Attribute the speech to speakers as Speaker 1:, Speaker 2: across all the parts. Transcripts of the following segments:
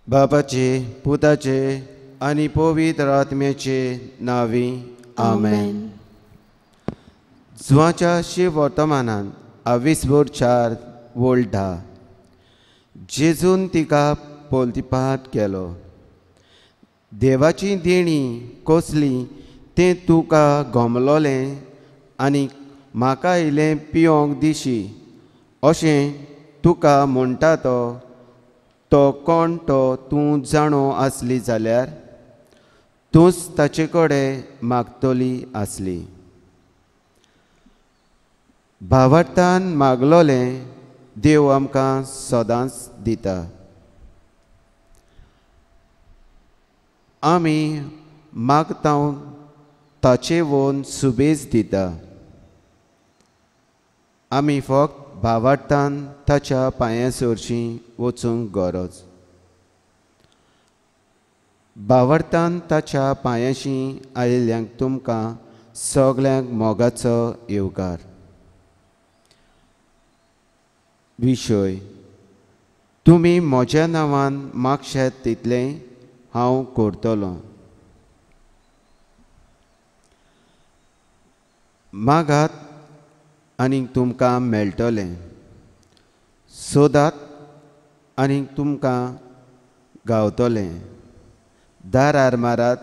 Speaker 1: बापाचे, पुताचे आनी पवित्र आत्म्याचे नांवी आमेन. जुवाच्या शिव वर्तमानान 20:4-10 जेजून तिका पोलतिपात केलो. देवाची देणी कसली तें तुका गमलोलें आनी म्हाका इल्लें पिवंक दिशी अशें तुका म्हणटा तो तो कोण तो तूं जाणो आसली जाल्यार तूंच ताचे कडेन मागतली आसली. भावार्थान मागलोलें देव आमकां सदांच दिता. आमी मागता ताचे वोन सुबेज दिता. आमी फक्त भावार्थान ताच्या पांयां सरशीं वचूंक गरज. भावार्थान ताच्या पांयाशी आयिल्ल्यांक तुमकां सगल्यांक मोगाचो येवकार. विशय: तुमी म्हज्या नांवान मागशात तितलें हांव करतलो. मागात आनी तुमकां मेळटलें, सोदात आनी तुमकां गावतलें, दारार मारात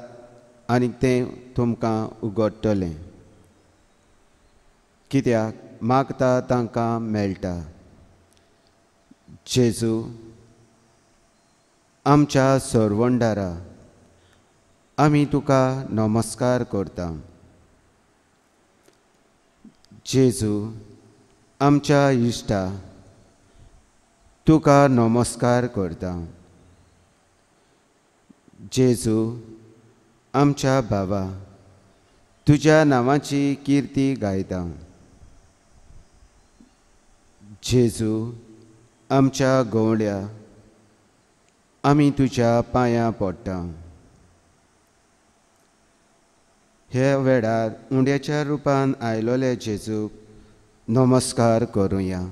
Speaker 1: आनी तें तुमकां उगडटलें. कित्याक मागता तांकां मेळटा. जेजू आमच्या सर्वंडारा, आमी तुका नमस्कार करता. जेजू आमच्या इश्टा, तुका नमस्कार करता. जेजू आमच्या बाबा, तुज्या नांवाची किर्ती गायता. जेजू आमच्या गवळ्या, आमी तुज्या पांयां पडटा. ह्या वेळार उंड्याच्या रुपान आयलोले जेजूक नमस्कार करुया.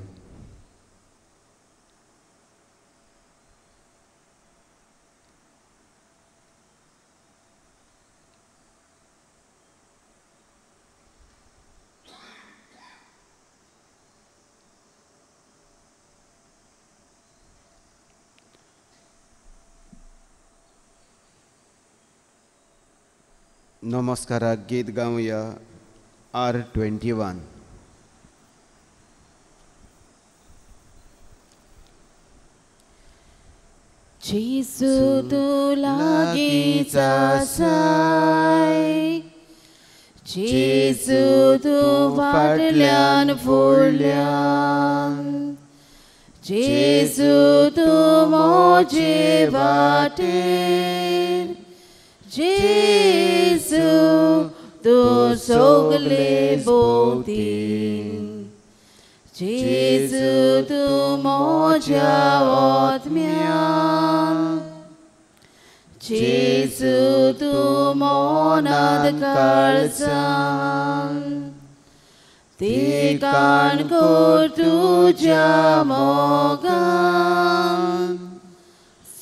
Speaker 1: नमस्काराक गीत गावया R21.
Speaker 2: जेजू तूं लागींच आसाय, जेजू तूं फाटल्यान फुडल्यान, जेजू तूं म्हजे वाटेर, जेजू तूं सगले भोंवतीन, जेजू तूं म्हज्या आत्म्यान, जेजू तूं मनांत काळजान, ठिकाण कर तुज्या मोगान,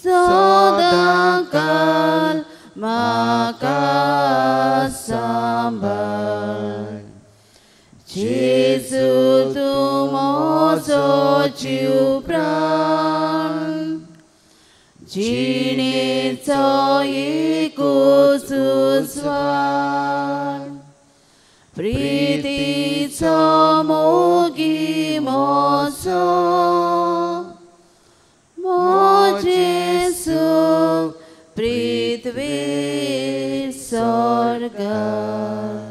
Speaker 2: सदां काल म्हाका सांबाळ. जेजू तूं म्हजो जीव प्राण, जिणेचो एकूच उजवाड, प्रितीचो मोगी म्हजो, म्हजें सूख पृथ्वीर स्वर्गार.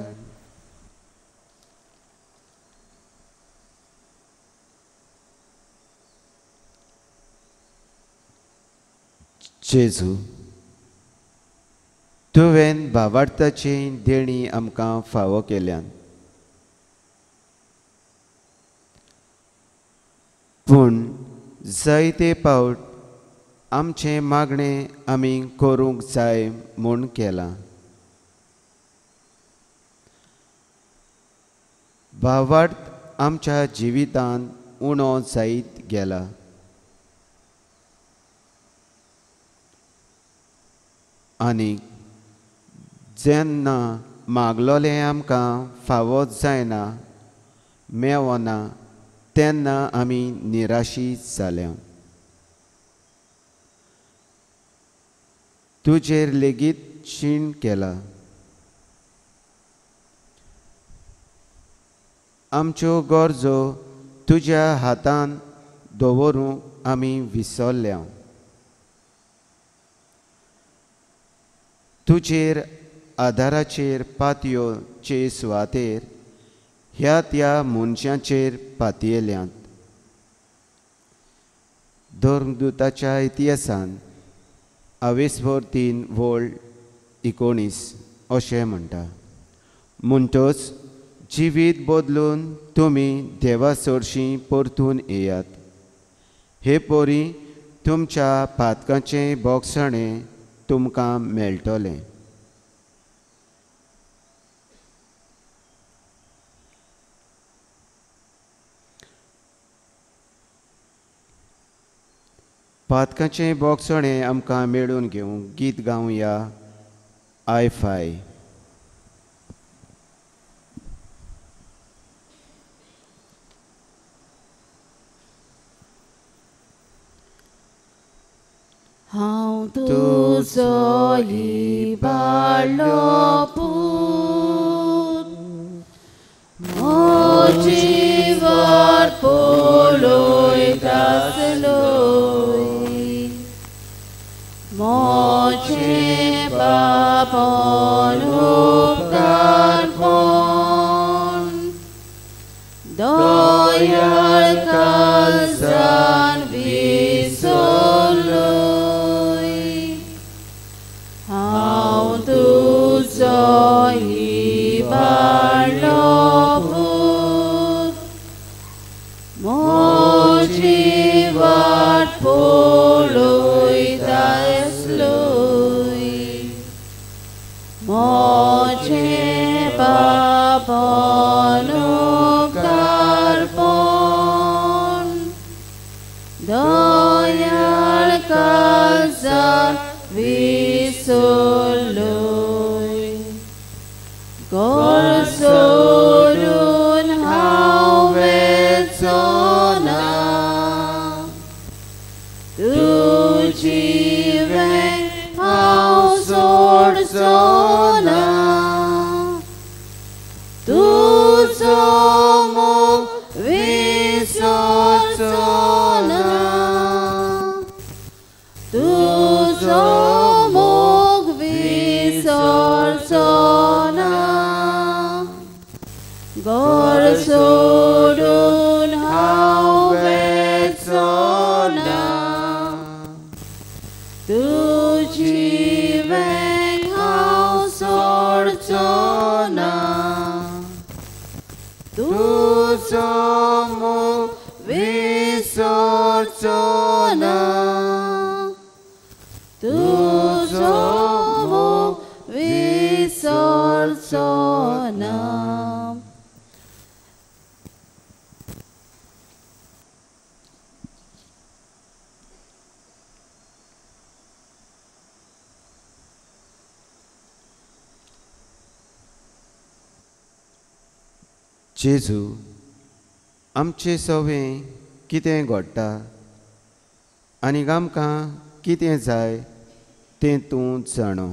Speaker 1: जेजू तुवें भावार्थाची देणी आमकां फावो केल्यान, पूण जायते पावट आमचें मागणें आमी करूंक जाय म्हूण केलां. भावार्थ आमच्या जिवितांत उणो जायत गेला. आनी जेन्ना मागलोलें आमकां फावो जायना मेवना तेन्ना आमी निराशी जाल्या। तुजेर लेगीत शीण केला। आमच्यो गरजो तुज्या हातान दवरूंक आमी विसरल्या। तुजेर आदाराचेर पातयोचे सुवातेर ह्या त्या मनशांचेर पातयेल्यात। धर्मदूताच्या इतिहासान आवेसभर 3 वळ 19 अशें म्हणटा, म्हणटच जिवीत बदलून तुमी देवा सरशीं परतून येयात। हे परी तुमच्या पातकांचें बोगसणें तुमकां मेळटलें। पातकांचें बोगसणें आमकां मेळून घेवंक गीत गावया I फाय।
Speaker 2: हांव तुजो इबाडलो पूत, म्हजी वाट पळयता आसलोय, म्हजें पाप उपकारपण दयाळ काळजान विसरलोय। हांव तुजो इबाडलो पूत, म्हजी वाट पळयता आसलोय, म्हजें पाप उपकारपण दयाळ काळजान विसरलोय। घर सोडून हांव वचो ना, तुजी वेंग हांव सोडचो ना, तुजो मोग विसरचो ना, तुजो मोग विसरचो ना। घर सोडून हांव वचो ना, तुजी वेंग हांव सोडचो ना, तुजो मोग विसरचो ना, तुजो मोग विसरचो ना।
Speaker 1: जेजू, आमचे सवें कितें घडटा आनी आमकां कितें जाय तें तूं जाणो।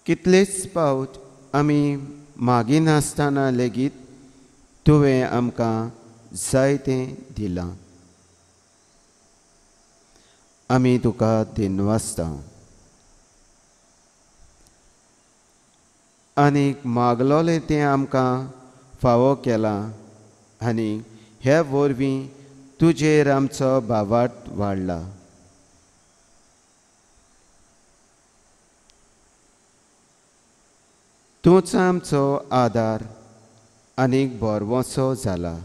Speaker 1: कितलेच फावट आमी मागिनासतना लेगीत तुवें आमकां जाय तें दिलां। आमी तुका दिनवासता आनी मागलोलें तें आमकां फावो केलां आनी हे वरवीं तुजेर आमचो भावार्थ वाडला। तूंच आमचो आदार आनी भरवंसो जाला।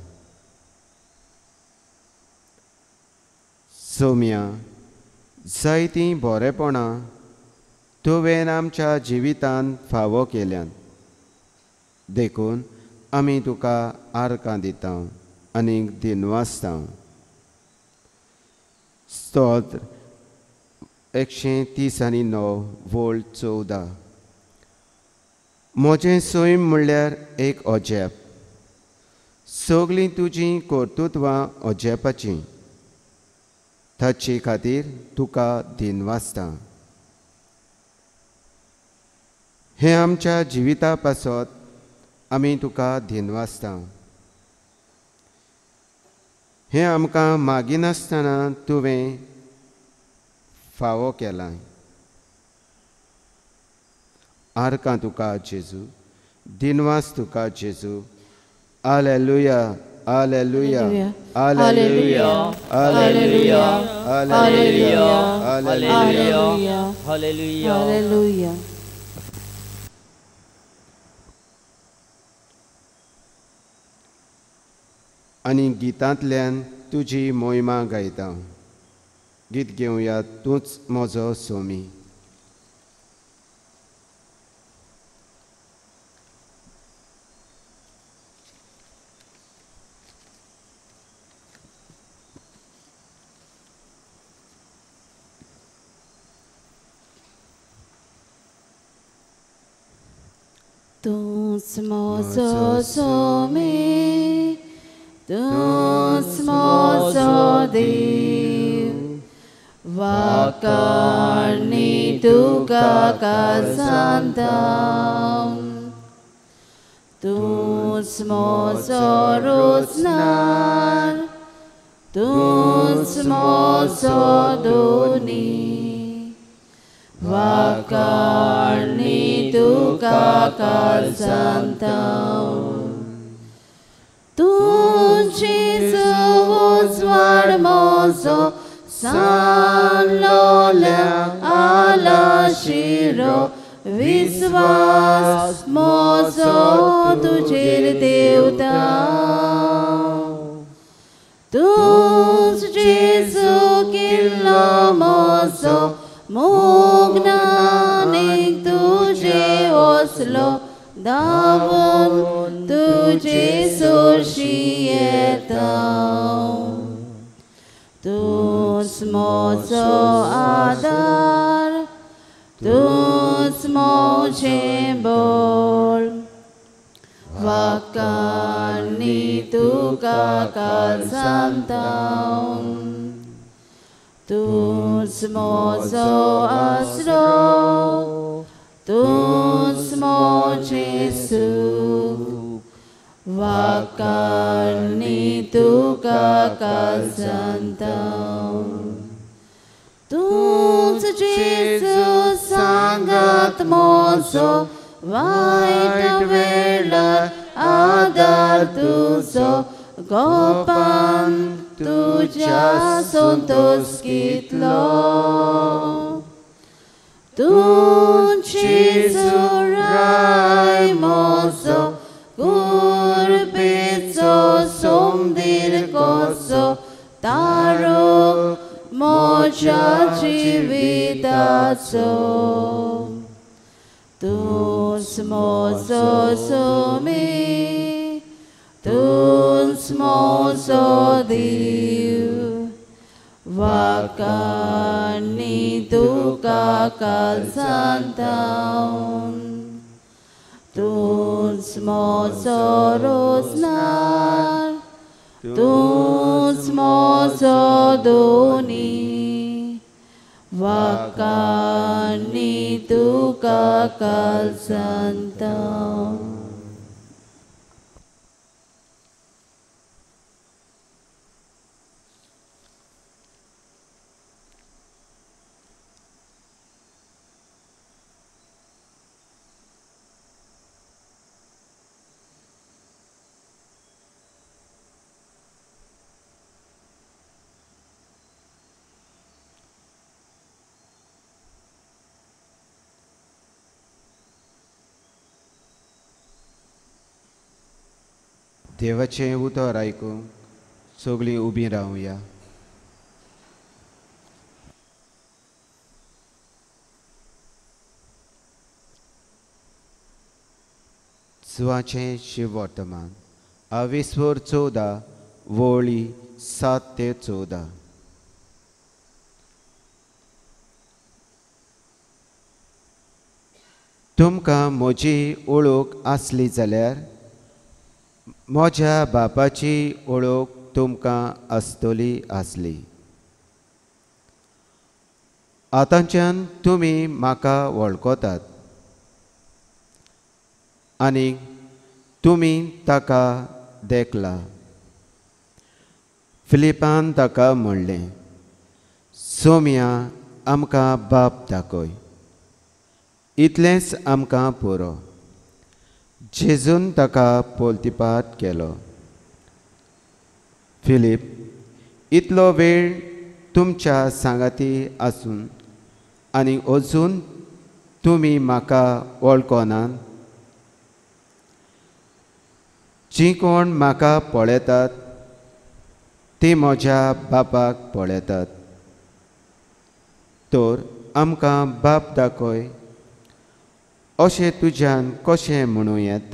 Speaker 1: सोम्या, जायतीं बरेपणां तुवें आमच्या जिवितांत फावो केल्यात, देखून आमी तुका आर्कां दिता आनी दिनवासता। स्तोत्र 139 वोळ 14. म्हजें सैम म्हणल्यार एक अजाप, सगळीं तुजीं कर्तृत्वां अजापाचीं, ताचे खातीर तुका दिनवासता. हें आमच्या जिविता पासत आमी तुका दिनवासता. हें आमकां मागिनासतना तुवें फावो केलां. आर्कां तुका जेजू, दिनवास तुका जेजू. Alleluia, alleluia, alleluia, alleluia, alleluia, alleluia,
Speaker 2: alleluia.
Speaker 1: आनी गितांतल्यान तुजी मोहिमा गायता. गीत घेवया तूंच म्हजो सोमी.
Speaker 2: तूंच म्हजो सोमी, तूंच म्हजो देव, वाकाणी तुका कासांता. तूंच म्हजो रोजनार, तूंच म्हजो दोनी, वाकाणी तुका कासांता. तुझी उजवाड म्हजो सांलोल्या आलाशिरो, विस्वास म्हजो तुजेर देवता. तूंच जेजू किल्लो म्हजो, मोगनानीक तुजे वसलो, धांवून तुजे सोशी येता. तूंच म्हजो आदार, तूंच म्हजें बळ, वाकाणी तुका कासांता. तूंच म्हजो आसरो, तूंच म्हजें सूख, वाकाणी तुका कासांता. तूंच जेजू सांगात म्हजो, वायट वेळार आदार तुजो, गोपान तुज्या संतोष कितलो. तूंच जेजू राय म्हजो, कुरपेचो सोमदीर कसो, तारो म्हज्या जिविताचो. तूंच म्हजो सोमी, तूंच म्हजो देव, वाकाणी तुका कासांता. तूंच म्हजो रोजनार, तूंच म्हजो दोनी, वाकाणी तुका कासांता.
Speaker 1: देवाचें उतर आयकूंक सगळीं उबीं रावया. सुवाचें शिववर्तमान आविस्वर 14 वळी 7 ते 14. तुमकां म्हजी ओळख आसली जाल्यार म्हज्या बापाची ओळख तुमकां आसतली आसली। आतांच्यान तुमी म्हाका वळखतात आनी तुमी ताका देखला। फिलिपान ताका म्हणलें, सोम्या आमकां बाप दाखय, इतलेंच आमकां पुरो। जेजून ताका पोलतिपात केलो, फिलीप, इतलो वेळ तुमच्या सांगाती आसून आनी अजून तुमी म्हाका वळखनात? जीं कोण म्हाका पळयतात ती म्हज्या बापाक पळयतात। तर आमकां बाप दाखय अशें तुज्यान कशें म्हणूं येत?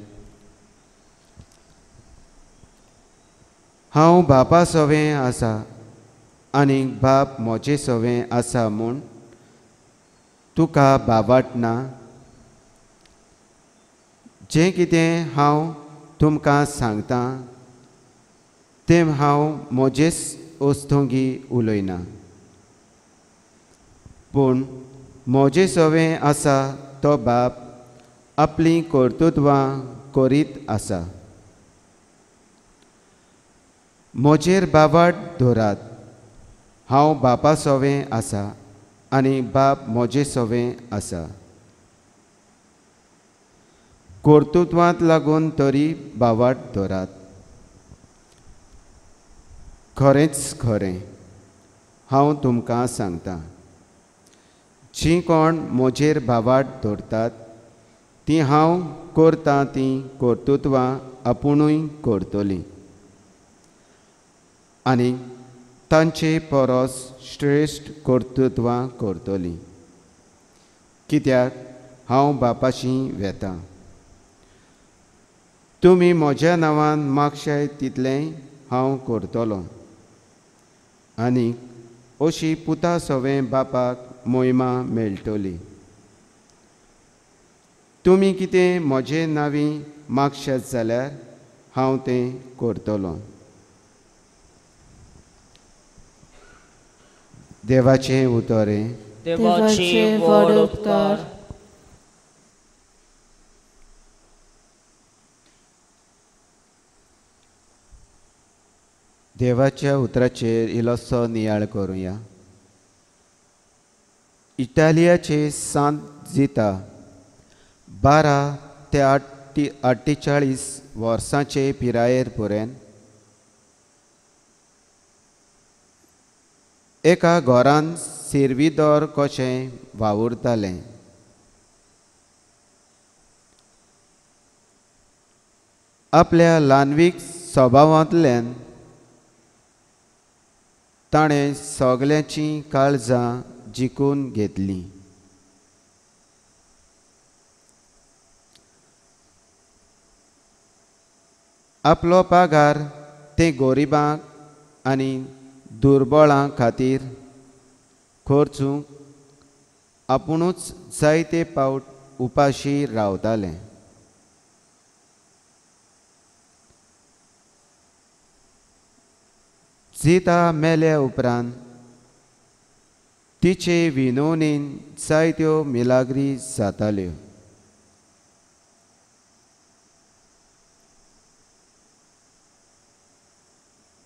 Speaker 1: हांव बापा सवें आसा आनी बाप म्हजे सवें आसा म्हूण तुका बाबाट ना? जें कितें हांव तुमकां सांगतां तें हांव म्हजेच वस्तुंगी उलयना, पूण म्हजे सवें आसा तो बाप आपलीं कर्तृत्वां करीत आसा। म्हजेर बाबाट धरात, हांव बापा सवें आसा आनी बाप म्हजे सवें आसा। कर्तृत्वांत लागून तरी बाबाट धरात। खरेंच खरें हांव तुमकां सांगतां, जीं कोण म्हजेर बाबाट धरतात तीं हांव करतां तीं कर्तृत्वां आपुणूय करतलीं आनी तांचे परस श्रेश्ठ कर्तृत्वां करतलीं, कित्याक हांव बापाशी वेतां। तुमी म्हज्या नांवान मागशाय तितलें हांव करतलो आनी अशी पुता सवें बापाक मोहिमा मेळटली। तुमी कितें म्हजे नांवी मागशात जाल्यार हांव तें करतलो। देवाचें उतर।
Speaker 2: देवाचे व्हड उपकार।
Speaker 1: देवाच्या उतराचेर इल्लोसो नियाळ करुया। इटालियाचे सांत जिता 12 ते 48 वर्सांचे पिरायेर पर्यंत एका घरान सिर्विदोर कशें वावुरतालें। आपल्या ल्हानवीक स्वभावांतल्यान ताणें सगल्यांचीं काळजां जिखून घेतलीं। आपलो पगार ते गरिबांक आनी दुर्बळां खातीर खर्चूंक आपुणूच जायते पावट उपाशी रावताले। जिता मेल्या उपरांत तिचे विनोवणेन जायत्यो मिलाग्री जाताल्यो।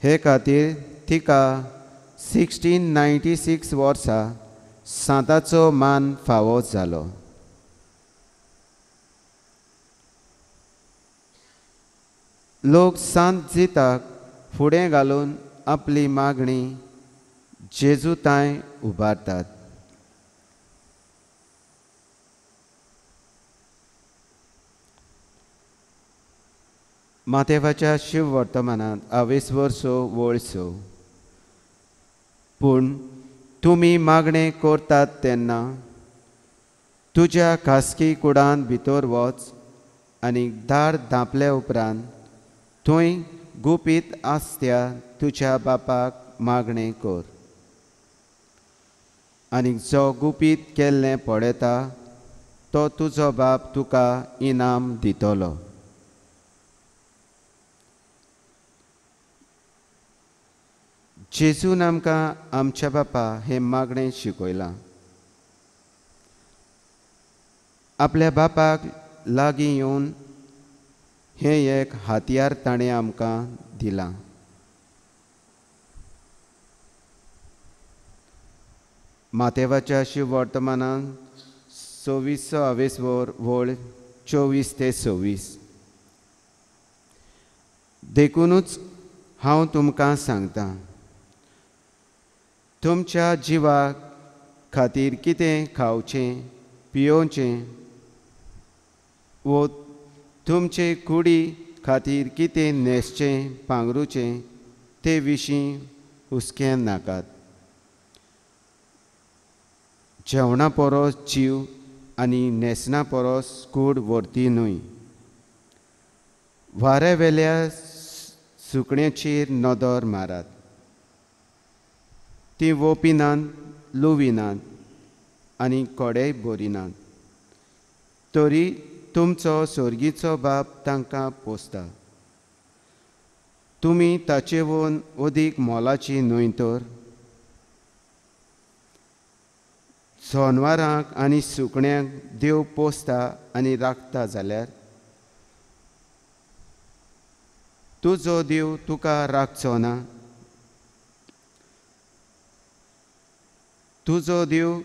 Speaker 1: हे खातीर तिका 1696 वर्सा सांताचो मान फावो जालो। लोक सांत जिताक फुडें घालून आपली मागणी जेजूताय उबारतात। मातेवाच्या शिव वर्तमानांत आवेसवर 6 वळ 6। पूण तुमी मागणें करतात तेन्ना तुज्या खासगी कुडांत भितर वच आनी दार धांपले उपरांत थंय गुपीत आसत्या तुज्या बापाक मागणें कर आनी जो गुपीत केल्लें पळयता तो तुजो बाप तुका इनाम दितलो। जेजून आमकां आमच्या बापा हें मागणें शिकयलां। आपल्या बापाक लागीं येवन हें एक हातयार ताणें आमकां दिलां। मातेवाच्या शिववर्तमानान 26 वळ 24 ते 26। देखूनच हांव तुमकां सांगता, तुमच्या जिवा खातीर कितें खावचें पियोवचें वो तुमचे कुडी खातीर कितें न्हेसचें पांगरुचें ते विशीं हुस्क्यान नाकात। जेवणा परस जीव आनी न्हेसणा परस कूड व्हरती न्हय। वाऱ्यावेल्या सुकण्याचेर नदर मारात, तीं वोपिनात लुविनात आनी कोडेय भरिनात, तरी तुमचो सोर्गीचो बाप तांकां पोसता। तुमी ताचेवून अदीक मोलाची न्हय तर? जनवरांक आनी सुकण्यांक देव पोसता आनी राखता जाल्यार तुजो देव तुका राखचो ना? तुजो देव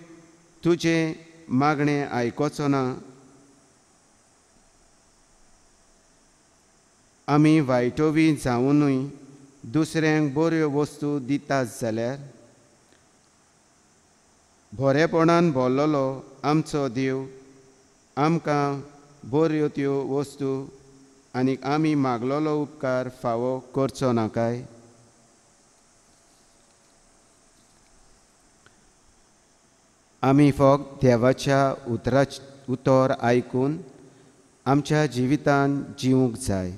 Speaker 1: तुजें मागणें आयकोचो ना? आमी वायटोवी जावनूय दुसऱ्यांक बऱ्यो वस्तू दितात जाल्यार बरेपणान भरलेलो आमचो देव आमकां बऱ्यो त्यो वस्तू आनी आमी मागलेलो उपकार फावो करचो ना काय? आमी फक्त देवाच्या उतर आयकून आमच्या जिवितान जिवूंक जाय,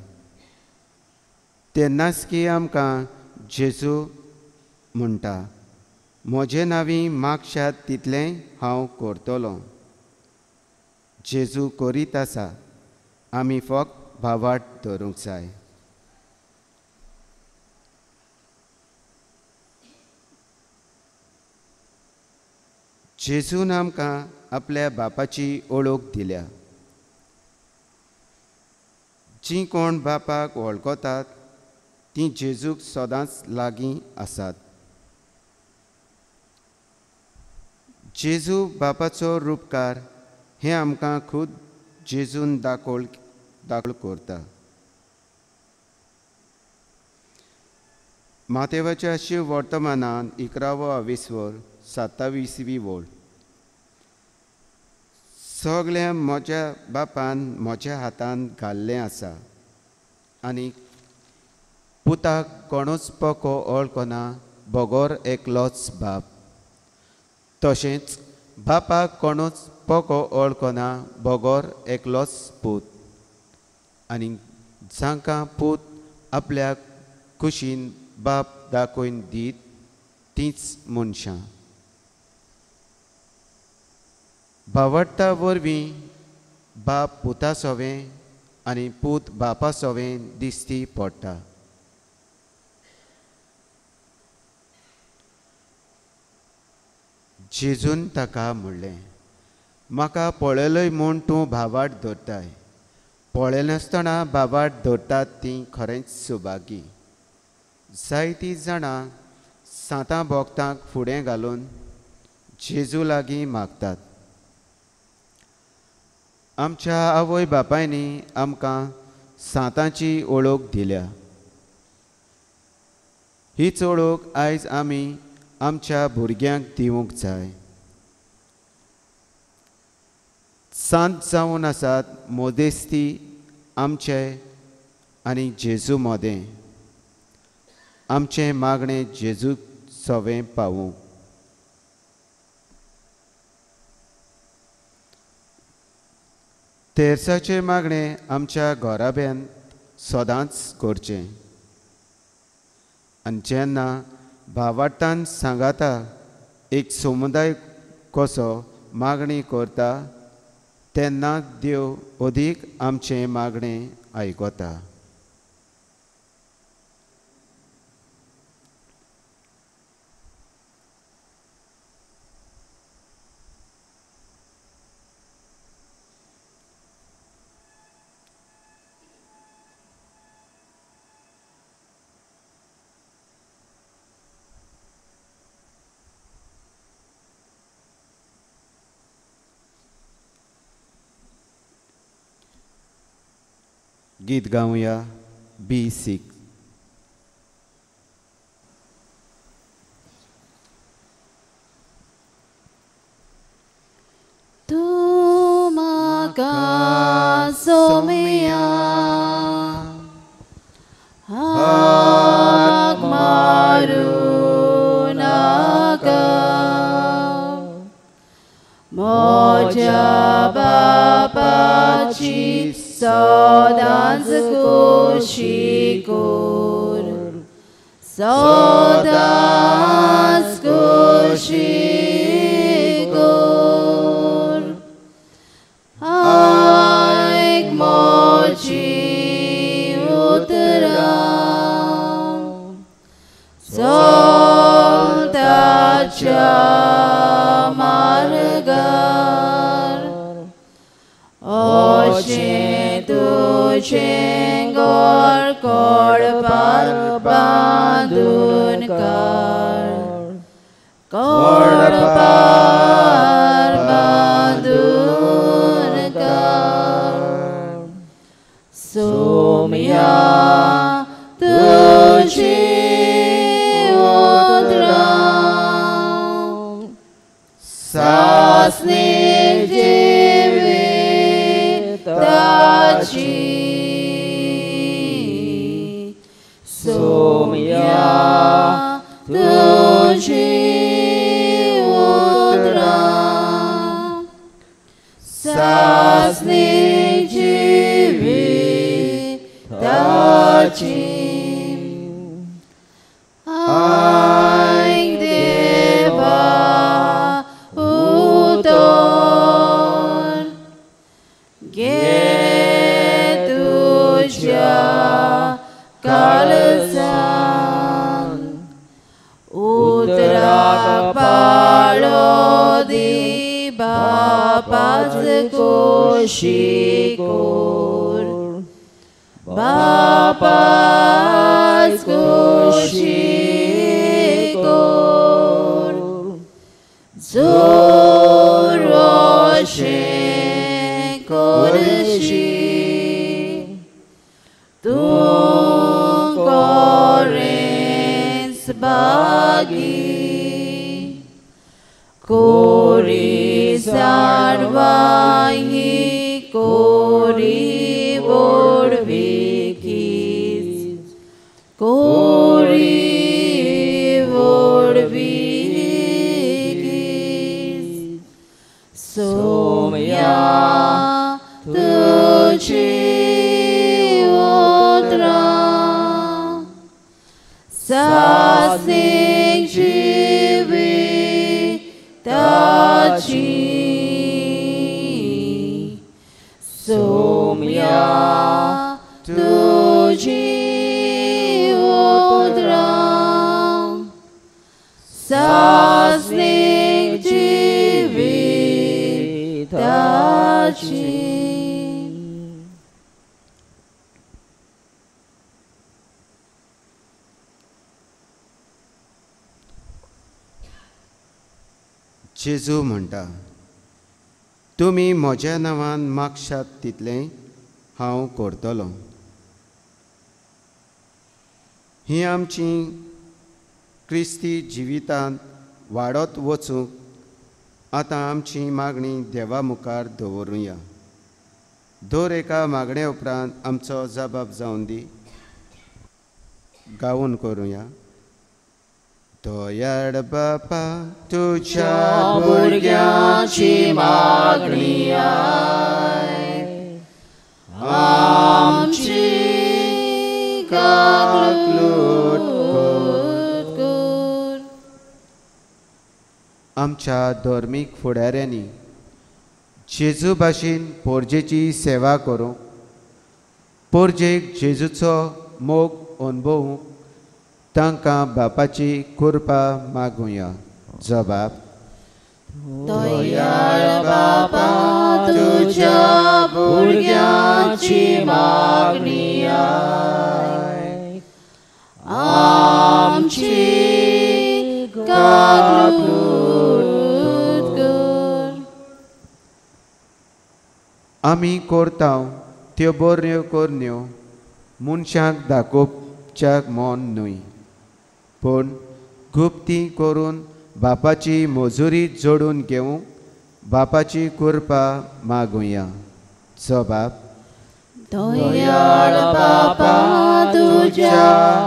Speaker 1: तेन्नाच की आमकां जेजू म्हणटा, म्हजे नांवी मागशात तितलें हांव करतलो। जेजू करीत आसा, आमी फक्त भावाट धरूंक जाय। जेजून आमकां आपल्या बापाची ओळख दिल्या। जीं कोण बापाक वळखतात तीं जेजूक सदांच लागीं आसात। जेजू बापाचो रुपकार हें आमकां खूद जेजून दाखोवल करता। मातेवाच्या शिव वर्तमानान 11वो आविस्वर 27वी वळ। सगळें म्हज्या बापान म्हज्या हातान घाल्लें आसा आनी पुताक कोणूच पको वळखना बगर एकलोच बाप, तशेंच बापाक कोणूच पको वळखना बगर एकलोच पूत, आनी जांकां पूत आपल्या कुशीन बाप दाखोवन दीत तींच मनशां। भावार्था वरवीं बाप पुता सोवें आनी पूत बापा सोवें दिसती पडटा। जेजून ताका म्हणलें, म्हाका पळयलय म्हूण तूं भावार्थ धरताय, पळयनासतना भावार्थ धरतात तीं खरेंच सुभागी। जायतीं जाणां सांतां भोक्तांक फुडें घालून जेजू लागीं मागतात। आमच्या आवय बापायनी आमकां सांतांची ओळख दिल्या। हीच ओळख आयज आमी आमच्या भुरग्यांक दिवंक जाय। सांत जावन आसात मोदेस्ती आमचे आनी जेजू मोदें, आमचें मागणें जेजू सवें पावूंक। तेर्साचें मागणें आमच्या घराब्यांत सदांच करचें आनी जेन्ना भावार्थान सांगाता एक समुदाय कसो मागणी करता तेन्ना देव अदीक आमचें मागणें आयकता। गीत गावया B6।
Speaker 2: तूं म्हाका सोम्या हाक मारूं नाका, म्हज्या बापाची सदांच खोशी कर, सदांच खोशी कर। आयक म्हजीं उतरां, चल ताच्या मार्गार, अशें तुजें घर कोडपार बांदून काड, कोडपार बांदून काड। सोम्या तुजीं उतरां सासणीक जिविताची, सोम्या तुजीं उतरां सासणीक जिविताची। आयक देवा उतर, घे तुज्या काळजान, उतराक पाळो दी बापाच खोशी कर, बापाच खोशी कर। जोर अशें करशी तूं कोरेंस बागी, कोरी सारवाही कोरी व्हडविकीच, कोरी व्हडविकीच। सोम्या तुजीं उतरां सासणीक जिविताची, सोम्या तुजीं उतरां सासणीक जिविताची।
Speaker 1: जेजू म्हणटा, तुमी म्हज्या नांवान मागशात तितलें हांव करतलो। ही आमची क्रिस्ती जिवितांत वाडत वचूंक आतां आमची मागणी देवा मुखार दवरुया। दर एका मागणे उपरांत आमचो जबाब जावन दी। गावन करुया। दयाळ बापा तुज्या
Speaker 2: भुरग्यांची मागणी आयक, आमची काकलूट कर।
Speaker 1: आमच्या धर्मीक फुडाऱ्यांनी जेजू भाशेन पोरजेची सेवा करूंक, पोरजेक जेजूचो मोग अनुभवूंक तांकां बापाची कृपा मागुया. जबाब.
Speaker 2: दयाळ बापा तुज्या भुरग्यांची मागणी आयक, आमची काकूट कर.
Speaker 1: आमी करता त्यो बऱ्यो करण्यो मनशांक दाखोवच्याक मन न्हय, पूण गुप्ती करून बापाची मजुरी जोडून घेवंक बापाची कृपा मागुया. जबाब.
Speaker 2: दयाळ बापा तुज्या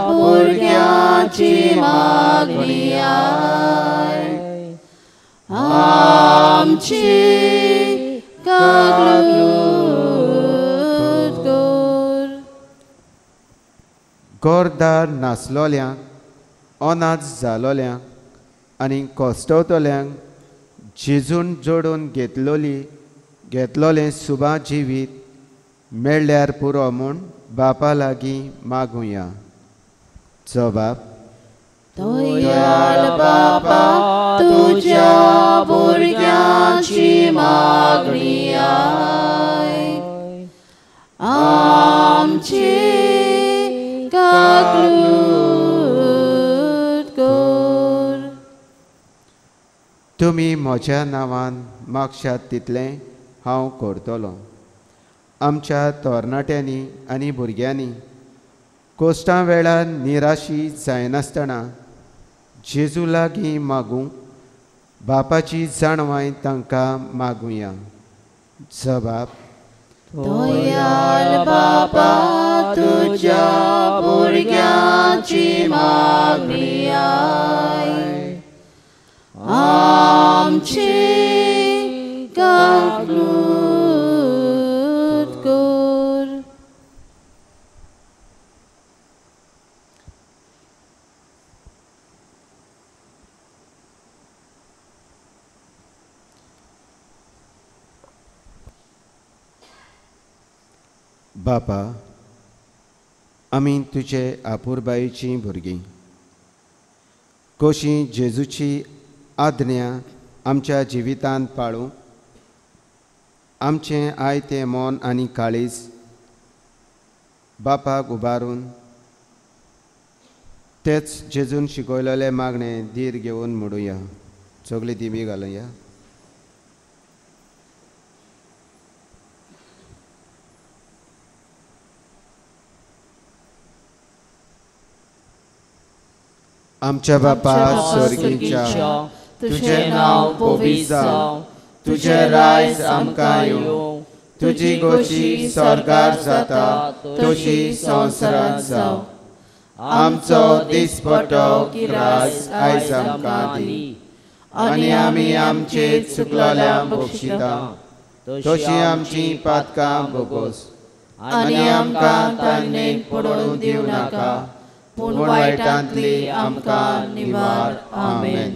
Speaker 2: भुरग्यांची मागणी आयक, आमची काकूट कर.
Speaker 1: घरदार नासलोल्यांक, अनाथ जालोल्यांक आनी कश्टवतल्यांक जेजून जोडून घेतलोलें सुबा जिवीत मेळ्ळ्यार पुरो म्हूण बापा लागीं मागुया. जबाब.
Speaker 2: दयाळ बापा तुज्या भुरग्यांची मागणी आयक, आमची काकूट कर.
Speaker 1: तुमी म्हज्या नांवान मागशात तितलें हांव करतलो. आमच्या तरणाट्यांनी आनी भुरग्यांनी कोश्टां वेळार निराशी जायनासतना जेजू लागीं मागूंक बापाची जाणवाय तांकां मागुया. जबाब.
Speaker 2: दयाळ बापा तुज्या भुरग्यांची मागणी आयक, आमची काकूट कर.
Speaker 1: बापा, आमी तुजे आपुरबायेचीं भुरगीं. कशी जेजूची आज्ञा आमच्या जिवितांत पाळूं, आमचें आयतें मन आनी काळीज बापाक उबारून तेच जेजून शिकयलेलें मागणें धीर घेवन म्हणुया. सगळीं दिमी घालुया. आमच्या बापा स्वर्गीच्या, तुझें नांव पवित्र जावं, तुझें रायज आमकां येवं, तुजी गोशी स्वर्गार जाता तशी संवसारांत जावं. आमचो दिसपटो ग्रास आयज आमकां दी, आनी आमी आमचे चुकलोल्यांक बक्षिता तशी आमची पातकां भोगोस, आनी आमकां तान्नेक पडून दिवं नाका, पूण वायटांतली आमकां निवार. आमेन.